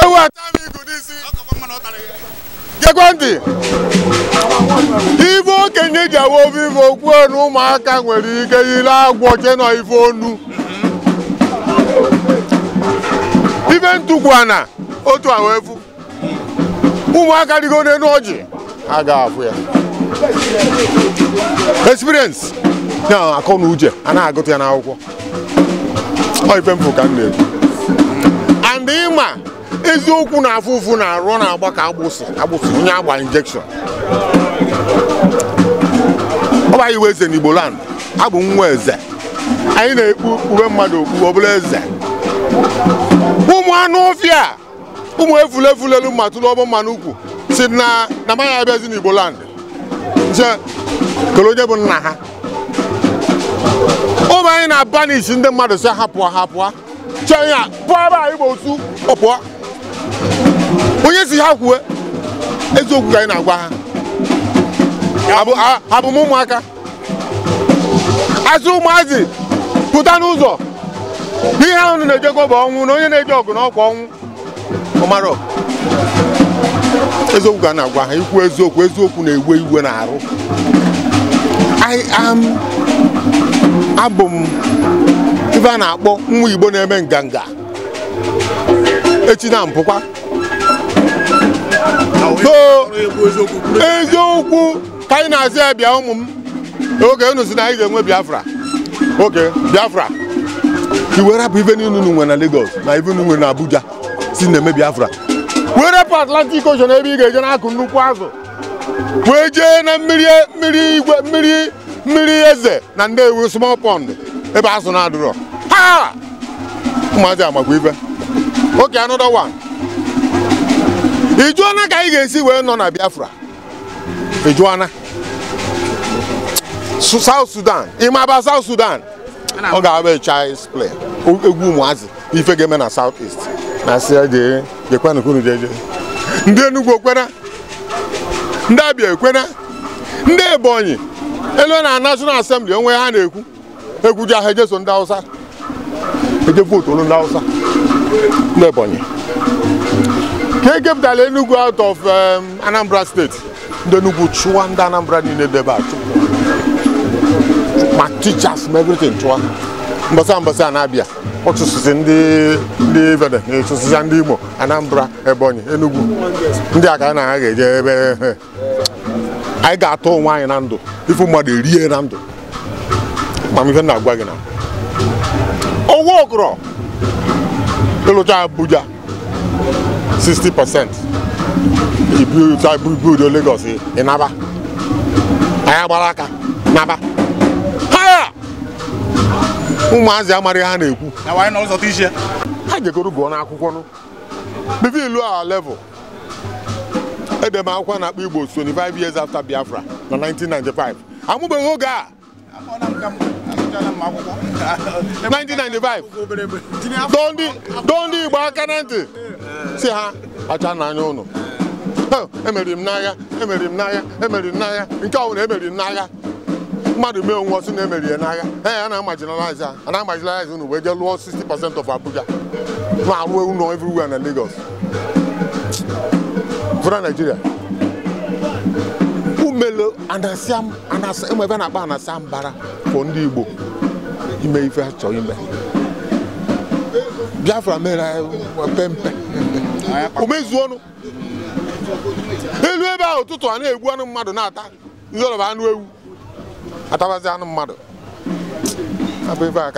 Ewu ata m igu n'isi. Gekwa ntị. Ife okenye ji awa ofe ife okwu na ụmụaka nwere ike ile agwọ che nọ ife onu. Ife ntukwu na otu a wee fu. Ụmụaka rigo n'elu ọjị a ga-afụ ya. Experience na akọ na uche a na-agụta ya n'akwụkwọ. Ọ ife mfụ ka m na-ekwu. And ịma eziokwu na-afụ ụfụ na-arụ na-agba ka agbụsị agbụsị onye agba injection. Ọ bụ anyị wee eze n'Igbo land, abụ nwa eze. Anyị na-ekpu uwe mmadụ okpu ọ bụla eze. Ụmụ anụ ọfịa, ụmụ efulefulelu mma tụrụ ọbụ mma n'ukwu si na na manya abịazi n'Igbo land. Nche kele onye bụ nna ha. Ụmụ anyị na-abanish ndị mmadụ si ha pụọ ha pụọ. Chee ya pụọ ebe a Igbo otu ọ pụọ. Onye si ha kwue eziokwu ka anyị na-agwa ha. Abụ m ụmụaka. Asị ụmụazị pụta n'ụzọ. Ihe ahụ na-ejekwa bụ ọnwụ na onye na-eje ọgụ na ọkwa ọnwụ. Ọmarọ. Eziokwu ka a na-agwa ha, ikwu eziokwu eziokwu na-ewe iwe na-arụ. I am abụ m ife a na-akpọ nwa Igbo na-eme nganga. Echi na mpụkwa. So eziokwu ka anyị na-asị ya bịa ụmụ m. Oge unu si na anyị ga-enwe Biafra. Oge Biafra. I were rapụ ife niile unu nwe na Lagos na ife unu nwe na Abuja si na-eme Biafra. Wee rapụ Atlantic Ocean ebe ị ga-eje na-akụ nnukwu azụ. Wee jee na mmiri mmiri igwe mmiri mmiri eze na Nnewi small pond ebe azụ na-adịrọ. Ha! Ụmụazị amakwa ife. Okay, another one. Ị jụọna ka anyị ga-esi wee nọ na Biafra? Ị jụọna? South Sudan. Ị ma aba South Sudan? Ọ ga-abụ a child's play. Egwu ụmụazị ife ga-eme na South East. Na sị ya jee jekwanụ ka unu jee jee. Ndị Enugu ekwena? Ndị Abia ekwena? Ndị Ebonyi elu na National Assembly onwe ha na-ekwu ekwuja ha ejeso ndị Hausa eje vote olu ndị Hausa ndị Ebonyi. Ka e kepụtara Enugu out of Anambra State, ndị Enugu chụwa ndị Anambra niile debe a chụpụ ma teachers ma everything chụwa. Mbọsị mbọsị a na-abịa ọ chụsịsị ndị Ivede na-echụsịsị ndị Imo, Anambra, Ebonyi, Enugu. Ndị a ka anyị na ha ga-eje ebe anyị ga-atụ onwe anyị na ndụ ifu mmadụ erie na ndụ. Ma m ife na-agwa gị na owu okoro ịlụcha Abuja 60% ibu Lagos ịnaba anyị agbara aka naba ha. Ụmụazị amara ihe ha na-ekwu. Ha jegoro gụọ n'akwụkwọ nụ before ilu our level. Ede m akwụkwọ na-akpọ Igbo 25 years after Biafra na 1995. Amụbeghị oge a 1995. Dọọ ndị Igbo aka na ntị si ha kpacha n'anya ụnụ. Emeriri m n'agha, emeriri m n'agha, emeriri m n'agha, nke ọbụla emeriri m n'agha. Mmadụ mee onwe ọsị na-emeri ya n'agha. Ee, a na-amajinalize ha, a na-amajinalize unu wee jee lụọ 60% of Abuja. Na-arụ ụlọ everywhere na Lagos. Fụra Nigeria. Umelo anasịam anasị enwe ebe a na-akpọ anasịa mbara for ndị Igbo ime ife ha chọrọ ime. Biafra mere anyị pempe. O mezuo ọnụ. Elu ebe ahụ ụtụtụ a na-egbu anụ mmadụ na-ata ndị ọlọba anụ ewu atabazi anụ mmadụ. Abụ ife aka.